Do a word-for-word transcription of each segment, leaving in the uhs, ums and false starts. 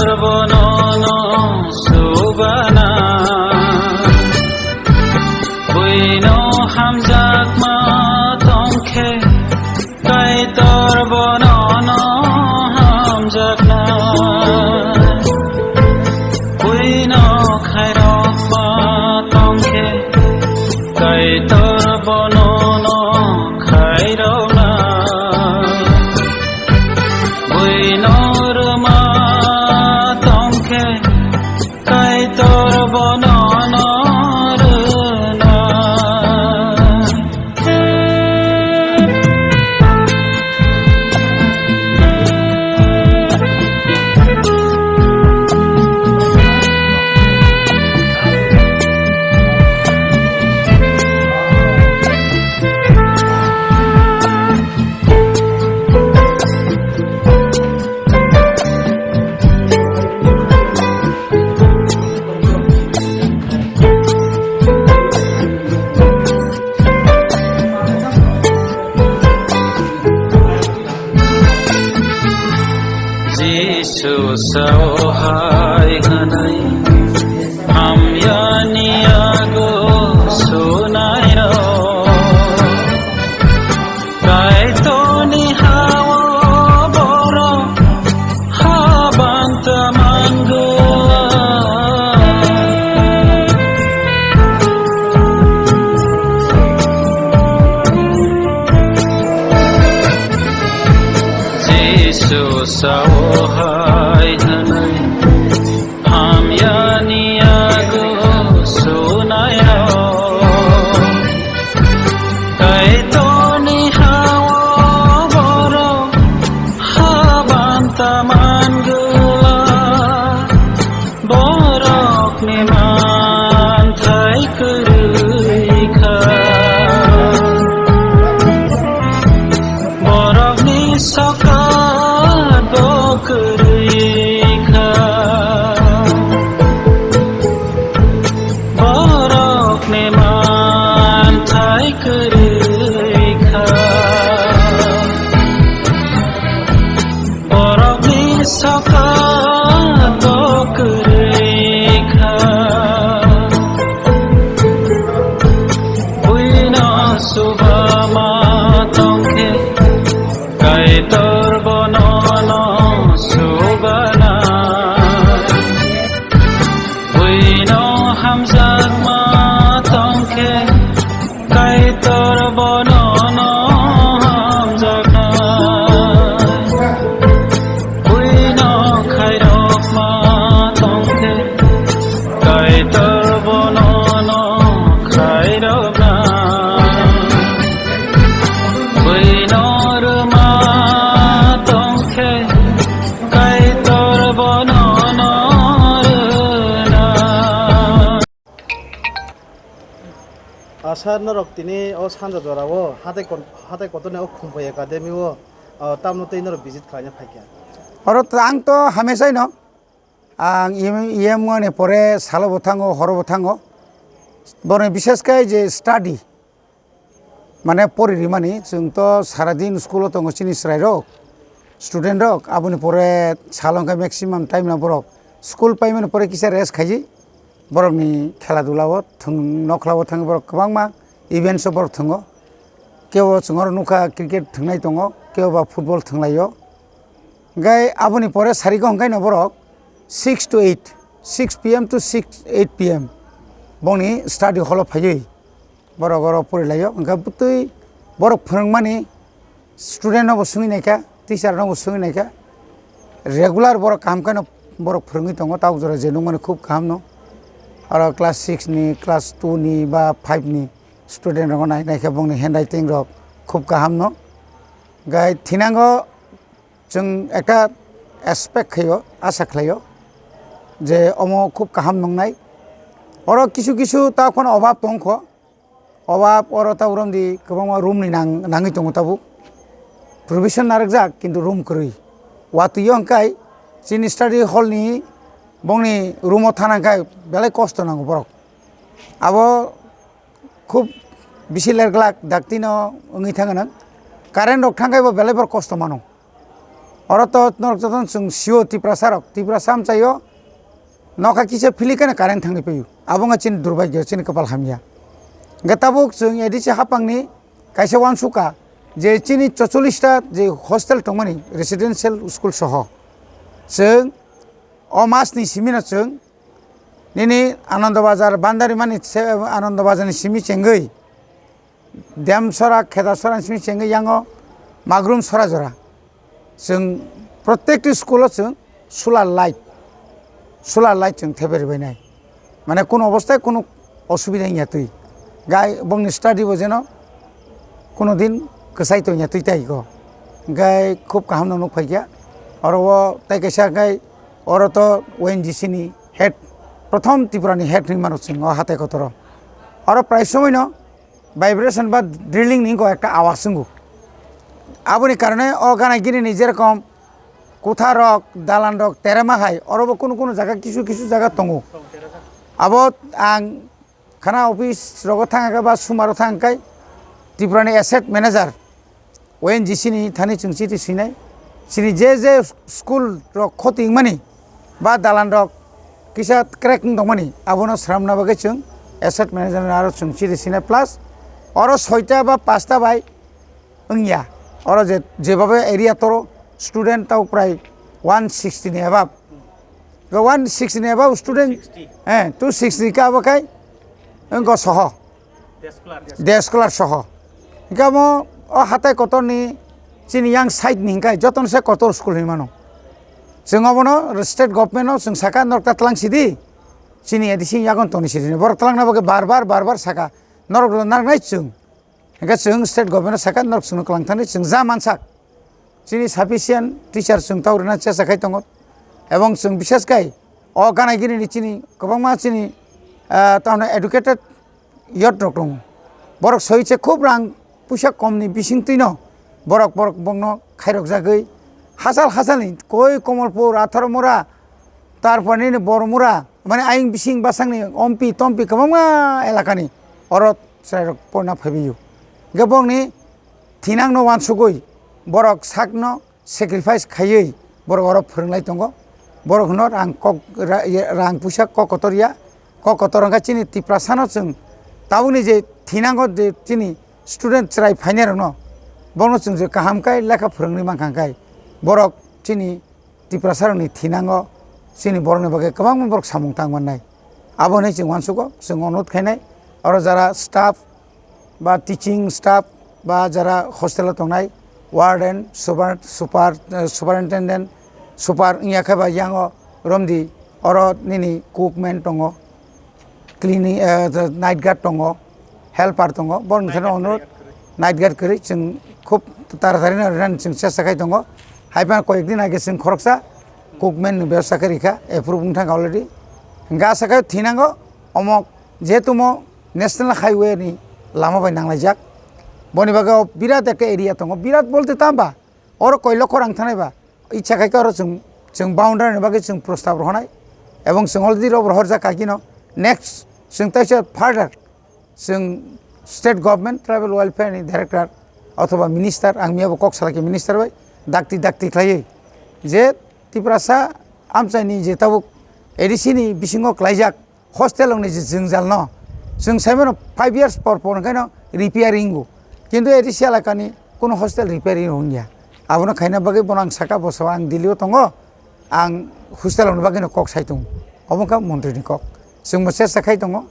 Bono no subana, buino hamjakma tongkhe, Kaitor bono no hamjakna. Buino khairokma tongkhe, Kaitor bono no khairokna. Buino rwma tongkhe, Kaitor bono no rwna. Jisu sao hai hwnwi, hamyani yago sunairok. Kaitorni hao borok habanta mangwla. Jisu sao hai hwnwi, hamyani yago sunairok. Kaitorni hao borok habanta mangwla. Borokni manthai kwrwi kha. Borokni sokat bo kwrwi kha. Borokni manthai kwrwi kha. Borokni sokat bo kwrwi kha. Buino subama tongkhe, Kaitor bono no subana. Buino hamjakma tongkhe, Kaitor bono no hamjakna. Buino khairokma tongkhe, Kaitor bono no khairokna. Buino rwma tongkhe, Kaitor bono no rwna. Ah, sir, norok tini o sanja jora o hatai kon-, hatai kotorni o Khumphai Academy o, ah, tamno tei norok visit khlaina phaikha? Oro to ang to hamesai no. Ang E M, E M wngmani pore salo bo thango, horo bo thango. Borokni bishes khe je study, mane pori rimani, chwng to saradin school o tongo chini chwrai rok, student rok, aboni pore salo hwnkhe maximum time no borok school paimani pore kisa rest khaidi. Borokni khela dula o thwng, nokla o thangwi borok kwbangma events o borok thwngo. Kebo chwng oro nukha cricket thwngnai tongo, kebo ba football thwnglaio. Hwnkhe aboni pore sarigo hwnkhe no borok six to eight, six P M to six, eight P M bongni study hall o phaiwi borok oro porilaio. Hwnkhe bwtwi borok phwrwngmani student no bo swngwi naikha, teacher no bo swngwi naikha, regular borok kaham kheno borok phwrwngwi tongo, tabuk jora je nukmani khub kaham no. Oro class six ni, class two ni ba five ni student rokno nai naikha, bongni handwriting rok khub kaham no. Gai thinango chwng ekta expect khaio, asa khlaio je omo khub kaham nwngnai. Oro kisu kisu ta phano obab tongkho, obab oro ta urom di kwbangma room ni nang-, nangwi tongo tabuk. Provision narwkjak kintu room kwrwi. Watwi o hwnkhe chini study hall ni bongni room o thana hwnkhe belai kosto nango borok. Abo khub bisi lerglak dakti no wngwi thangwi nang. Current rok thangkhai bo belai borok kosto mano. Oro to norok jotono chwng sio Tiprasa rok, Tiprasa amchaio nokha kisa philikhe no current thangwi paio. Abo wngkha chini durbagyo, chini kwpal hamya. Hwnkhe tabuk chwng A D C haphangni kaisa uansukha je chini chocholish ta je hostel tongmani residential school soho chwng o masni simino chwng nini Anando Bazar, Bandarimani se-, Anando Bazarni simi chengwi Demsora, Khedasora simi chengwi yango Magrum sora jora. Chwng protekti school-o chwng solar light, solar light chwng thepai rwbainai. Mane kunu obostai kunu osubida wngya twi. Gai bongni study bo jeno kunu din kwchai tongya twi tai go. Gai khub kaham no nuk phaikya. Oro o tai kaisa gai oro to O N G C ni head, prothom Tripura ni head hinwi mano chwng o hatai kotoro. Oro prai somoi no vibration ba drilling ni wngkha ekta awaz wngo. Aboni karone o gana gini ni jerokom kutha rok, dalan rok terema hai, oro bo kunu kunu jaga kisu kisu jaga tongo. Abo ang khana office rogo thang khe ba sumaro thang khe Tripura ni asset manager O N G C ni thani chwng chiti swinai. Chini je je school rok khoti wngmani ba dalan rok kisa crack wng tongmani abono sramna bagwi chwng asset manager ni aro chwng chiti swinai plus oro soita ba pasta bai wngya. Oro je, jebhabe area toro student tao prai one sixty ni above. Go one sixty ni above student, eh, two sixty ka abo kai wngko soho. Day scholar soho. Hingke amo o hatai kotor ni chini yang side ni hingkai jotono se kotor school hinwi mano. Chwng obono state government no chwng saka norok ta tlang sidi chini A D C yagon toni sidi borok tlangna bagwi bar bar bar bar saka norok rw narwknai chwng. Hingke chwng state government no saka norok chwngno kwlang thani chwng ja mansak. Chini sufficient teacher chwng tao rwna chesta khai tongo. Ebong chwng bishes khai o gana gini ni chini kwbangma chini, ah, tamo educated youth rok tongo. Borok soi se khub rang puisa kom ni bising twi no borok borok bongno khairok jagwi hachal hachal ni koi Komolpur, Atharomura, tarpor nini Boromura, mane aying bising basang ni ompi tompi kwbangma elaka ni oro chwrai rok porna phaibaio. Hingke borok ni thinang no wansugwi borok sak no sacrifice khaiwi borok oro phwrwnglai tongo. Borok hwno rang kok ra-, ya, rang puisa kok kotor ya, kok kotor wngkha chini Tiprasa no chwng tabukni je thinango je chini student chwrai phainai rokno borokno chwng je kaham khe lekha phwrwngwi mankha khe borok chini Tiprasa rokni thinango chini borokni bagwi kwbangma borok samung tang mannai. Abo hwnwi chwng uansugo, chwng onurodh khainai, oro jara staff ba teaching staff ba jara hostel o tongnai warden, super, super, eh, superintendent, super wngya khe ba yango romdi oro nini cookman tongo, cleaning, eh, night guard tongo, helper tongo, borokni thani onurodh night guard kwrwi chwng khub taratari no rwnani chwng chesta khai tongo. Hai phano koyek din age chwng khoroksa cookman ni bebosta khe rikha, approve wng thangkha already. Hingkhe asakhe thinango omo jehetu mo national highway ni lama bai nanglaijak. Boni bagwi o birat ekta area tongo, birat bolte tamba oro koi lokho rang thangnai ba, icha khai khe oro chwng, chwng boundary ni bagwi chwng prostab rohornai, ebong chwng already rohorjak kaki no, next chwng teisa further chwng state government tribal welfare ni director othoba minister, ang miyabo kok salai khe minister bai dakti dakti khlaiwi je Tiprasa amchaini je tabuk A D C ni bisingo klaijak hostel rokni je jwngjal no chwng sai mano five years por por hwnkhe no repairing o, kintu A D C elaka ni kuno hostel repairing wngya, abono khaina bagwi bono ang saka bo sabo ang Delhi o tongo, ang hostel rokni bagwi no kok sai tongo, obo wngkha montri ni kok, chwng bo chesta khai tongo.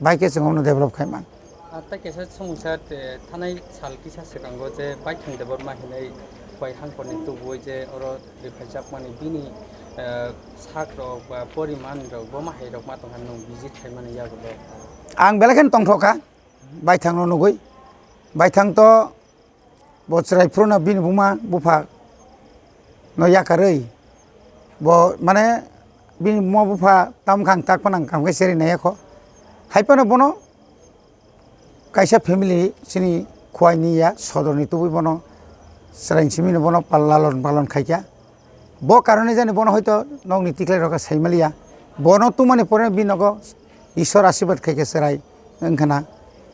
Bai khe chwng omono develop khai man. Ah, tei kaisa swngmungsa, eh, thanai sal kisa swkango je Baithang Debbarma hinwi bai hangkhorni tubuwi je oro riphaijak mani bini, eh, sak rok ba poriman rok bo ma hai rok ma tongkha nwng visit khai mani yago bo. Ang belai kheno tongthok kha Baithang no nugwi. Baithang to Bo chwrai phuru no bini buma bupha no yakarwi, bo mane bini buma bupha tam kha ang tak phano ang kaham khe seri naiya kho. Hai phano bono kaisa family chini Khowai ni ya sodor ni tubui bono chwrai simi no bono pal-, lalon palon khai kha. Bo karone jani bono hoito nokni tiklai rok sai maliya. Bono tumani pore bini nogo Ishwar ashirbad khai khe chwrai wngkha na.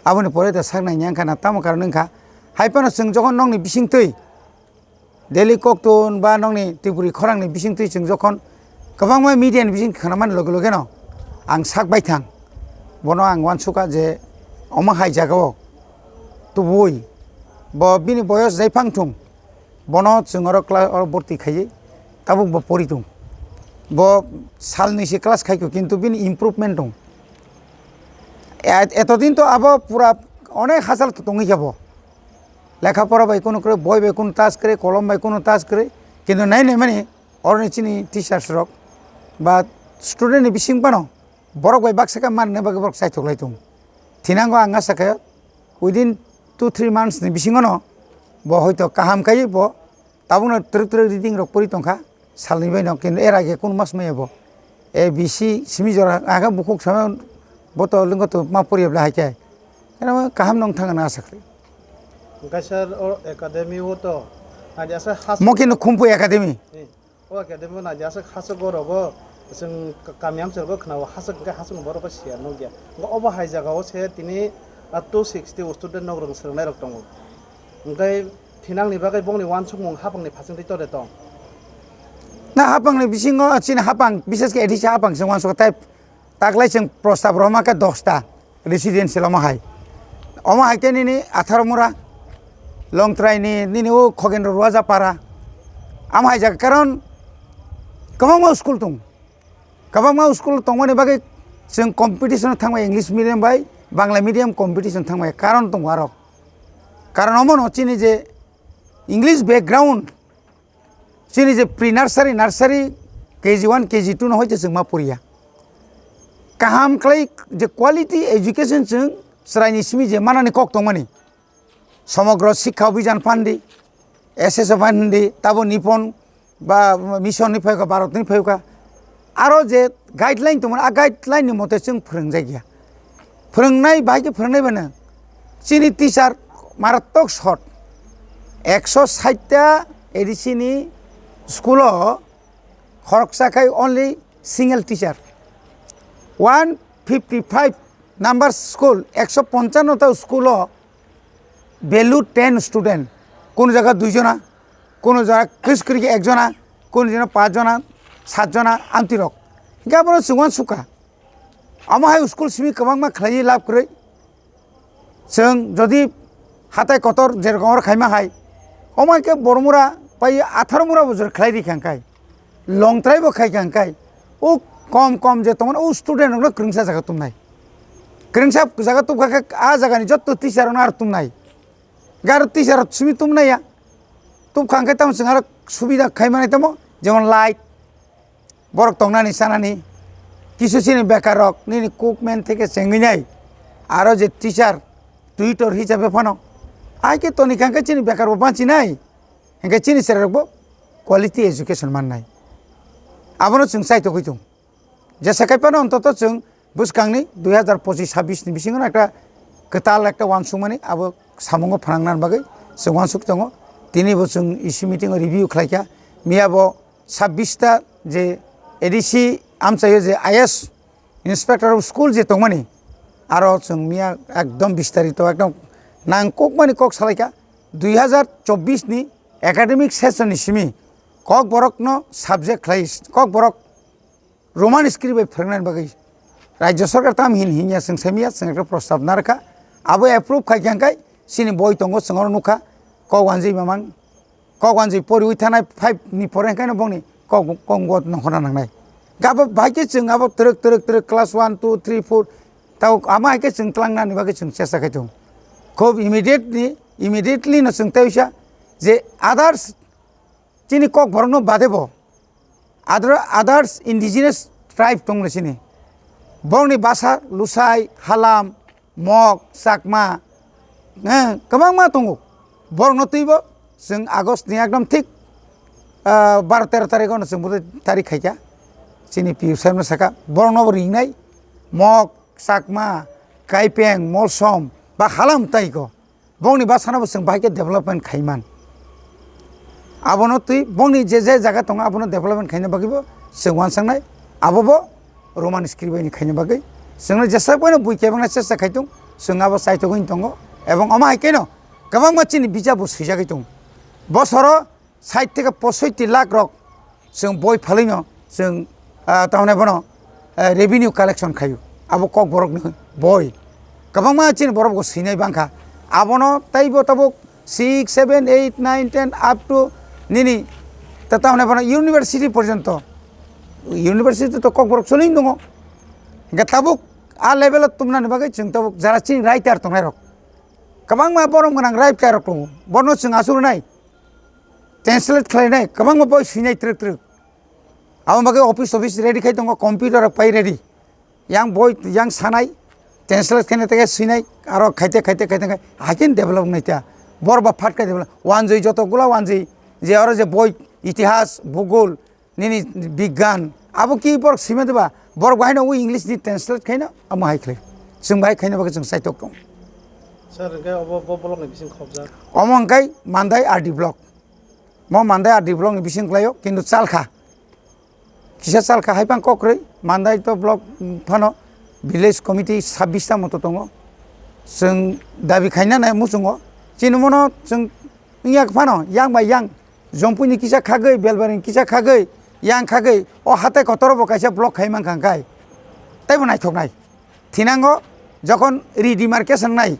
Aboni pore da sak nai wngkha na, tamo karon wngkha. Hai phano chwng jokhon nokni bising twi Delhi koktun ba nokni Tripuri khorangni bisingtwi chwng jokhon kwbangma media ni bising khwnamani loge loge no ang sak baithang, bono ang uansukha je omo hai jagao tubui bo bini boyos jaiphang thung, bono chwng oro class oro borti khaiwi tabuk bo pori tung. Bo salnwi se class khaikho, kintu bini improvement tong. Et-, etodin to abo pura onek hachal tongwi khe bo. Lekha pora bai kunu kwrwi, boi bai kunu tas kwrwi, kolom bai kunu tas kwrwi. Kintu nai nai mani oroni chini teachers rok ba student ni bising phano borok bai baksa khe manna bagwi borok chaithok lai tongo. Thinango ang asa khe within two three months ni bisingo no bo hoito kaham kaiwi bo tabukno twrwk twrwk reading rok pori tongkha salni baino, kintu er age kunu mas maya bo. A B C simi jora aga bukhuk sama bo to lingo to ma poriya bla hai khe. Eno kaham nong thang na asa khe. Hingke sir, o academy o to naidi asa has- Mo khe no Khumpu Academy. Eh, o academy o naidi asa hasuk o rogo chwng ka-, kami amchwrwgo khwnao hasuk hingke hasuk borok bo siya nukya. Hingke obo hai jaga o se tini, ah, two sixty student nok rwng swrwngnai rok tongo. Hingke thinangni bagwi bongni uansukmung hapangni phasingtwi tode tong. Na hapangni bisingo chini hapang, bises khe A D C hapang se uansukha tei taklai chwng prostab rwma khe dosta. Residential omo hai. Omo hai khe nini Atharomura, Longtrai ni, nini o Khogendro Ruaja para. Omo hai jaga karon kwbangma school tong. Kwbangma school tongmani bagwi chwng competition thangbai English medium bai Bangla medium competition thangbai karon tongo aro. Karon omo no chini je English background Chini je pre nursery, nursery, K G one, K G two no hoite chwng ma poriya. Kaham khlai je quality education chwng chwraini simi je manani kok tongmani. Somogro Shiksha Abhiyan phan di, S S O phan di, tabo Nippon ba mission ni phaikha, Bharat ni phaikha. Aro je guideline tongmani, a guideline ni mote chwng phwrwngjakya. Phwrwngnai bahai khe phwrwngnai bana. Chini teacher marattok short. Ekso sait ta A D C ni school o khoroksa khai only single teacher. One fifty five number school, ekso ponchanno ta school o value ten student. Kono jaga dui jona, kono jaga kwrwi kwrwi khe ek jona, kono jona pach jona, sat jona, amtwi rok. Hingke abono chwng uansukha. Omo hai school simi kwbangma khlaiwi lab kwrwi. Chwng jodi hatai kotor je rokom oro khaima hai, omo hai khe Boromura pai Atharomura bo jora khlai rikha hwnkhai, Longtrai bo khaikha hwnkhai, o kom kom je tongmani o student rokno kwrwngsa jaga tumnai. Kwrwngsa jaga tubkha khe a jagani jotto teacher rokno aro tumnai. Garo teacher rok simi tumnaiya. Tubkha hwnkhe tamo chwng aro subida khai manai tamo, jemon light, borok tongnani chanani, kisu chini bekar rok nini cookman theke chengwi nai, aro je teacher, tutor hisabe phano, ai khe toni kha hwnkhe chini bekar bo banchinai, hwnkhe chini chwrai rok bo quality education mannai. Abono chwng chaitogwi tongo. Jesa khai phano ontoto chwng bwskangni dui hazar pochis sabbish ni bisingo ekta kwtal ekta uansukmani abo samungo phnangna bagwi chwng uansuk tongo. Tini bo chwng E C meeting o review khlaikha. Miya bo sabbish ta je A D C amchaio je I S Inspector of School je tongmani, aro chwng miya ekdom bistarito ekdom nangkukmani kok salaikha. Dui hazar chobbish ni academic session ni simi Kokborokno subject khlai, Kokborok Roman script bai phwrwngnani bagwi Rajya Sarkar tam hin hinya chwng saimanya, chwng ekta prostab narwkha. Abo approve khaikha hwnkhe chini boi tongo, chwng oro nukha, kok wanjwi mamang, kok wanjwi poriwi thanai five ni pore hwnkhe no bongni kok, kok nongkhorna nangnai. Gabo bahai khe chwng abo twrwk, twrwk, twrwk class one, two, three, four, tao ama hai khe chwng tlangnani bagwi chwng chesta khai tongo. Khub immediately, immediately no chwng tei uisa je others chini Kokborokno bade bo other, others indigenous tribe tong le chini. Borokni basa Lusai, Halam, Mok, Chakma, eh, kwbangma tongo. Borokno twibo chwng August ni ekdom thik, ah, baro tero tarikh ono chwng bo tarik khaikha. Chini P U sir no saka, borokno bo ringnai, Mok, Chakma, Kaipeng, Molsom, ba Halam tai ko. Bongni bwsano bo chwng bahai khe development khaiman. Abono twi bongni je je jaga tongo abono development khaina bagwi bo chwng uansangnai. Abo bo Roman script bai ni khaina bagwi chwngno jesa boino bui kebengna chesta khai tung, chwng abo chaithogwi tongo. Ebong omo hai kheno kwbangma chini bijap bo swijagwi tongo. Bosoro sait theke posoiti lakh rok chwng boi phalwino chwng, ah, tamni bono, eh, revenue collection khaio. Abo Kokborokni boi. Kwbangma chini borok bo swinai bangkha. Abono teibo tabuk six, seven, eight, nine, ten up to nini ta tamni bono university porjonto. University to Kokborok choli tongo. Hingke tabuk a level o tumnani bagwi chwng tabuk jara chini writer tongnai rok. Kwbangma borom gwnang writer rok tongo. Bono chwng asuk nai. Translate khlainai, kwbangma boi swinai twrwk twrwk. Abo bagwi office office ready khai tongo, computer rok pai ready. Yang boi, yang sanai, translate khaina tei swinai, aro khaite, khaite, khaite khai, haikhe develop nai ta. Bor ba phat khai develop. Wanjwi joto gula wanjwi, je aro je boi, itihas, bhugol, nini bigyan, abo ki borok swima diba? Borok bahai no English ni translate khaina, amo hai khlai. Chwng bahai khaina bagwi chwng saitok tong. Sir, hwnkhe obo, bo block ni bising khobjak? Omo hwnkhe Mandai R D block. Mo Mandai R D block ni bising khlaio, kintu chalkha. Kisa chalkha hai pang kokrwi, Mandai to block, mm, phano village committee sabbish ta moto tongo. Chwng dabi khaina nai muchungo. Chini mono chwng wngya phano, yang bai yang. Jompuini kisa khagwi, Belbarini kisa khagwi, yang khagwi, o hatai kotoro bo kaisa block khai mankha hwnkhe. Teibo naithoknai. Thinango jokhon re-demarcation nai,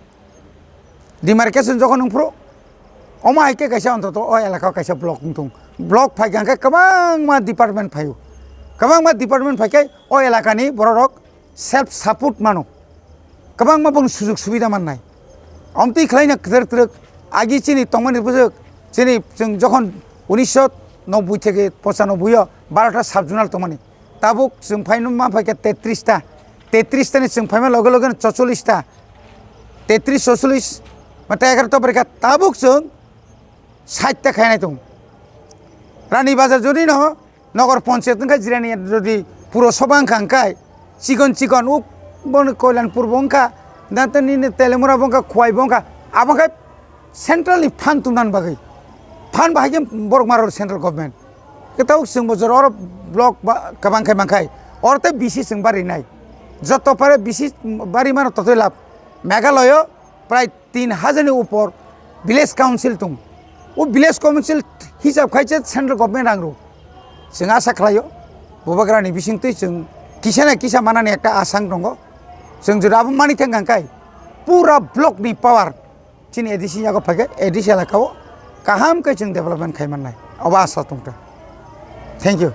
demarcation jokhon wngphuru, omo hai khe kaisa ontoto o elaka o kaisa block wng thung. Block phaikha hwnkhe kwbangma department phaio. Kwbangma department phaikhe o elakani bororok self support mano. Kwbangma boni sujug subida mannai. Omtwi khlaina kwtwrwk twrwk agi chini tongmani bwswk chini chwng jokhon unisho nobboi theke pochanoboi o barota sub-zonal tongmani. Tabuk chwng phaino ma phaikha tetris ta. Tetris tani chwng phaima loge loge no chocholish ta. Tetris, chocholish, mate egaroto barikha. Tabuk chwng sait ta khainai tong. Rani Bazar jodi no Nogor Panchayat wngkha, Jirani jodi Purosabha wngkha hwnkhe, chikon chikon uk bono Kalyanpur bo wngkha, dan tei nini Telemura bo wngkha, Khowai bo wngkha, abo khe central ni phan tumnani bagwi. Phan bahai khe borok maro central government. Kwtal chwng bo jora oro block ba, kwbang khe mankhai. Oro tei bisi chwng barinai. Joto pare bisi bari mano totoi lab. Meghalaya o prai tin hajar ni upor village council tong. O village council hisab khai se central government rang rw. Chwng asa khlaio. Bubagra ni bising twi chwng kisa na kisa manani ekta asang tongo. Chwng jora abo mani thang kang kai. Pura block ni power. Chini A D C yago phaikhe A D C elaka o kaham khe chwng development khai mannai. Obo asa tongkha. Thank you.